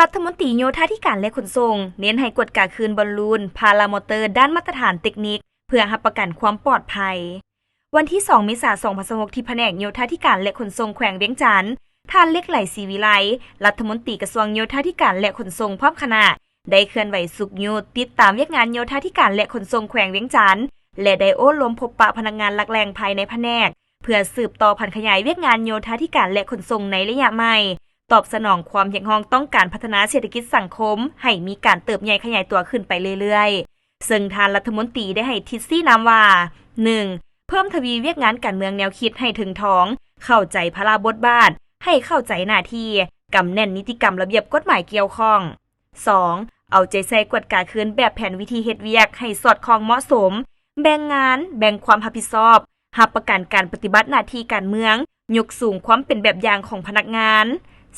ລັດຖະມົນຕີໂຍທາທິການ ແລະ ຂົນສົ່ງ ເນັ້ນໃຫ້ກວດກາຄືນບອນລູນ ພາລາມໍເຕີ ດ້ານມາດຕະຖານເຕັກນິກ ເພື່ອຮັບປະກັນຄວາມປອດໄພ. ວັນທີສອງ ເມສາ ສອງພັນຊາວຫົກ ທີ່ພະແນກໂຍທາທິການ ແລະ ຂົນສົ່ງແຂວງວຽງຈັນ, ທ່ານ ເລັກໄຫຼ ສີວິໄລ, ລັດຖະມົນຕີກະຊວງໂຍທາທິການ ແລະ ຂົນສົ່ງ ພ້ອມຄະນະ ໄດ້ເຄື່ອນໄຫວຊຸກຍູ້ຕິດຕາມວຽກງານໂຍທາທິການ ແລະ ຂົນສົ່ງແຂວງວຽງຈັນ ແລະ ໄດ້ໂອ້ລົມພົບປະພະນັກງານຫຼັກແຫຼ່ງພາຍໃນພະແນກ ເພື່ອສືບຕໍ່ຜັນຂະຫຍາຍວຽກງານໂຍທາທິການ ແລະ ຂົນສົ່ງໃນໄລຍະໃໝ່, ຕອບສະໜອງຄວາມຮຽກຮ້ອງຕ້ອງການພັດທະນາເສດຖະກິດສັງຄົມໃຫ້ມີການເຕີບໃຫຍ່ຂະຫຍາຍຕົວຂຶ້ນໄປເລື້ອຍໆ. ເຊິ່ງທ່ານລັດຖະມົນຕີໄດ້ໃຫ້ທິດຊີ້ນຳວ່າ ໜຶ່ງ ເພີ່ມທະວີວຽກງານການເມືອງແນວຄິດໃຫ້ເຖິງຖອງ, ເຂົ້າໃຈພາລະບົດບາດ, ໃຫ້ເຂົ້າໃຈໜ້າທີ່, ກຳແໜ້ນນິຕິກຳລະບຽບກົດໝາຍກ່ຽວຂ້ອງ. ສອງ ເອົາໃຈໃສ່ກວດກາຄືນແບບແຜນວິທີເຮັດວຽກໃຫ້ສອດຄ່ອງເໝາະສົມ, ແບ່ງງານ, ແບ່ງຄວາມຮັບຜິດຊອບ, ຮັບປະກັນການປະຕິບັດໜ້າທີ່ການເມືອງ, ຍົກສູງຄວາມເປັນແບບຢ່າງຂອງພະນັກງານ.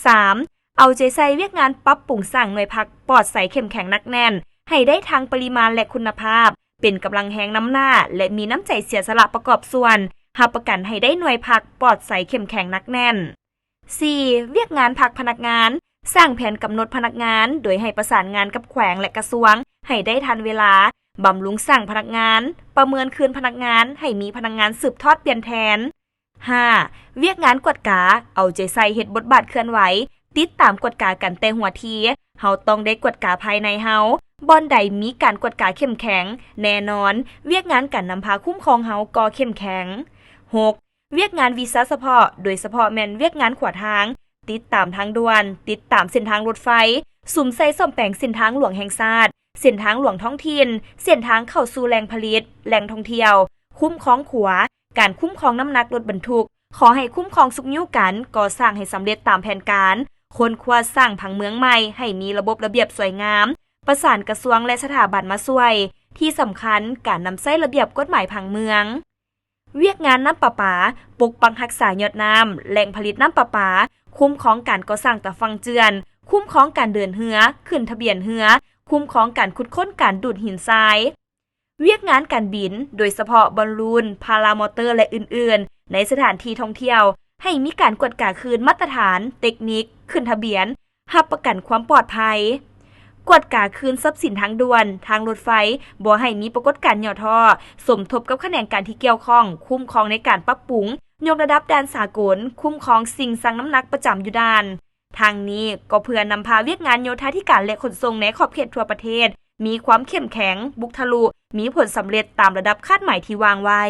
ສາມ ເອົາໃຈໃສ່ວຽກງານປັບປຸງສ້າງໜ່ວຍພັກປອດໃສເຂັ້ມແຂງໜັກແໜ້ນ ໃຫ້ໄດ້ທັງປະລິມານ ແລະ ຄຸນນະພາບ, ເປັນກຳລັງແຮງນຳໜ້າ ແລະ ມີນ້ຳໃຈເສຍສະຫຼະປະກອບສ່ວນ, ຮັບປະກັນໃຫ້ໄດ້ໜ່ວຍພັກປອດໃສເຂັ້ມແຂງໜັກແໜ້ນ. ສີ່ ວຽກງານພັກພະນັກງານ, ສ້າງແຜນກຳນົດພະນັກງານ ໂດຍໃຫ້ປະສານງານກັບແຂວງ ແລະ ກະຊວງໃຫ້ໄດ້ທັນເວລາ, ບຳລຸງສ້າງພະນັກງານ, ປະເມີນຄືນພະນັກງານໃຫ້ມີພະນັກງານສືບທອດປ່ຽນແທນ. ຫ້າ ວຽກງານກວດກາ, ເອົາໃຈໃສ່ເຮັດບົດບາດເຄື່ອນໄຫວ, ຕິດຕາມກວດກາກັນແຕ່ຫົວທີ, ເຮົາຕ້ອງໄດ້ກວດກາພາຍໃນເຮົາ, ບ່ອນໃດມີການກວດກາເຂັ້ມແຂງ, ແນ່ນອນ ວຽກງານການນຳພາຄຸ້ມຄອງເຮົາກໍເຂັ້ມແຂງ. ຫົກ ວຽກງານວິຊາສະເພາະ, ໂດຍສະເພາະແມ່ນວຽກງານຂົວທາງ, ຕິດຕາມທາງດ່ວນ, ຕິດຕາມເສັ້ນທາງລົດໄຟ, ສຸມໃສ່ສ້ອມແປງເສັ້ນທາງຫຼວງແຫ່ງຊາດ, ເສັ້ນທາງຫຼວງທ້ອງຖິ່ນ, ເສັ້ນທາງເຂົ້າສູ່ແຫຼ່ງຜະລິດ, ແຫຼ່ງທ່ອງທ່ຽວ, ຄຸ້ມຄອງຂົວ, ການຄຸ້ມຄອງນ້ຳໜັກລົດບັນທຸກ. ຂໍໃຫ້ຄຸ້ມຄອງຊຸກຍູ້ການກໍ່ສ້າງໃຫ້ສຳເລັດຕາມແຜນການ, ຄົ້ນຄວ້າສ້າງຜັງເມືອງໃໝ່ໃຫ້ມີລະບົບລະບຽບສວຍງາມ, ປະສານກະຊວງ ແລະ ສະຖາບັນມາຊ່ວຍ. ທີ່ສຳຄັນ, ການນຳໃຊ້ລະບຽບກົດໝາຍຜັງເມືອງ. ວຽກງານນ້ຳປະປາ, ປົກປັກຮັກສາຍອດນ້ຳ, ແຫຼ່ງຜະລິດນ້ຳປະປາ, ຄຸ້ມຄອງການກໍ່ສ້າງຕາຝັ່ງເຈື່ອນ, ຄຸ້ມຄອງການເດີນເຮືອ, ຂຶ້ນທະບຽນເຮືອ, ຄຸ້ມຄອງການຂຸດຄົ້ນການດູດຫີນຊາຍ. ວຽກງານການບິນ, ໂດຍສະເພາະບອນລູນ, ພາລາມໍເຕີ ແລະ ອື່ນໆ ໃນສະຖານທີ່ທ່ອງທ່ຽວ, ໃຫ້ມີການກວດກາຄືນມາດຕະຖານ, ເຕັກນິກ, ຂຶ້ນທະບຽນ, ຮັບປະກັນຄວາມປອດໄພ. ກວດກາຄືນຊັບສິນທາງດ່ວນ, ທາງລົດໄຟ, ບໍ່ໃຫ້ມີປາກົດການຫຍໍ້ທໍ້, ສົມທົບກັບຂະແໜງການທີ່ກ່ຽວຂ້ອງ, ຄຸ້ມຄອງໃນການປັບປຸງ, ຍົກລະດັບດ່ານສາກົນ, ຄຸ້ມຄອງສິ່ງຊັ່ງນ້ຳໜັກປະຈຳຢູ່ດ່ານ. ທັງນີ້ກໍເພື່ອນຳພາວຽກງານໂຍທາທິການ ແລະ ຂົນສົ່ງໃນຂອບເຂດທົ່ວປະເທດ ມີຄວາມເຂັ້ມແຂງ, ບຸກທະລຸ, ມີຜົນສຳເລັດຕາມລະດັບຄາດໝາຍທີ່ວາງໄວ້.